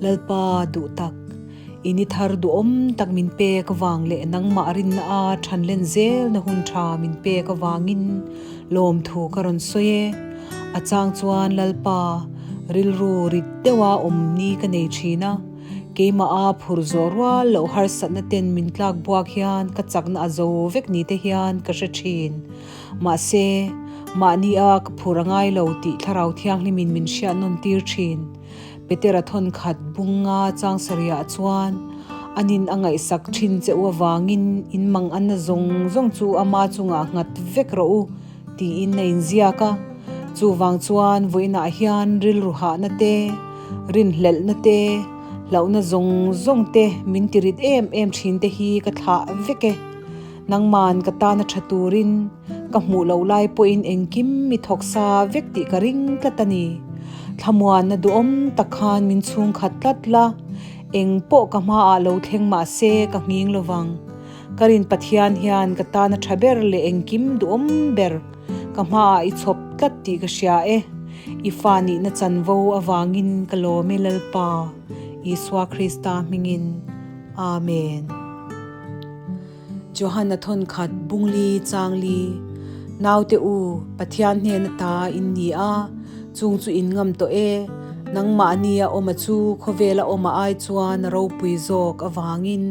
Lalpa duh tak, i ni thar duhawm tak min pek avang leh nangmah rinna a thanlen zelna hun tha min pek avangin lawmthu ka rawn sawi e. A chang chuan Lalpa rilru rit deuha awm ni ka nei thin a, keimah a phur zawh rual loh harsatna ten min tlak buak hian ka chakna a zo vek ni te hian ka hre thin. Mahse, mahni a ka phur a ngai lo tih Thlarau Thianghlimin min hriat nawn tir thin. Petera thawnkhat bunga changsariah chuan anin a ngaihsak thin che u avangin in mang anna zawng zawng chu ama chungah nghat vek rawh u tiin a inziak a. Chuvang chuan vawiinah hian rilru hahna te, rinhlelhna te, hlauhna zawng zawng te min tirit em em thin te hi ka thlah vek e. Nangman ka tana tha turin ka hmuh loh lai pawhin engkim mi thawk sa vek tih ka ring tlat a ni. Thlamuanna duhawm tak khan min chhung khat tlat la, eng pawh ka hmaah lo thleng mah se ka nghing lovang. Ka rin Pathian hian ka tana tha ber leh engkim duhawm ber ka hmaah i chhawp tlat tih ka hria e. I fa nihna chanvo avangin ka lawm e Lalpa, Isua Krista hmingin. Amen. Johanna thawnkhat Bungli Changli Naute u, Pathian hnen ata in ni a, chung chu in ngam tawh e, nangmahnia awma chu khawvela awma ai chuan a ropui zawk avangin.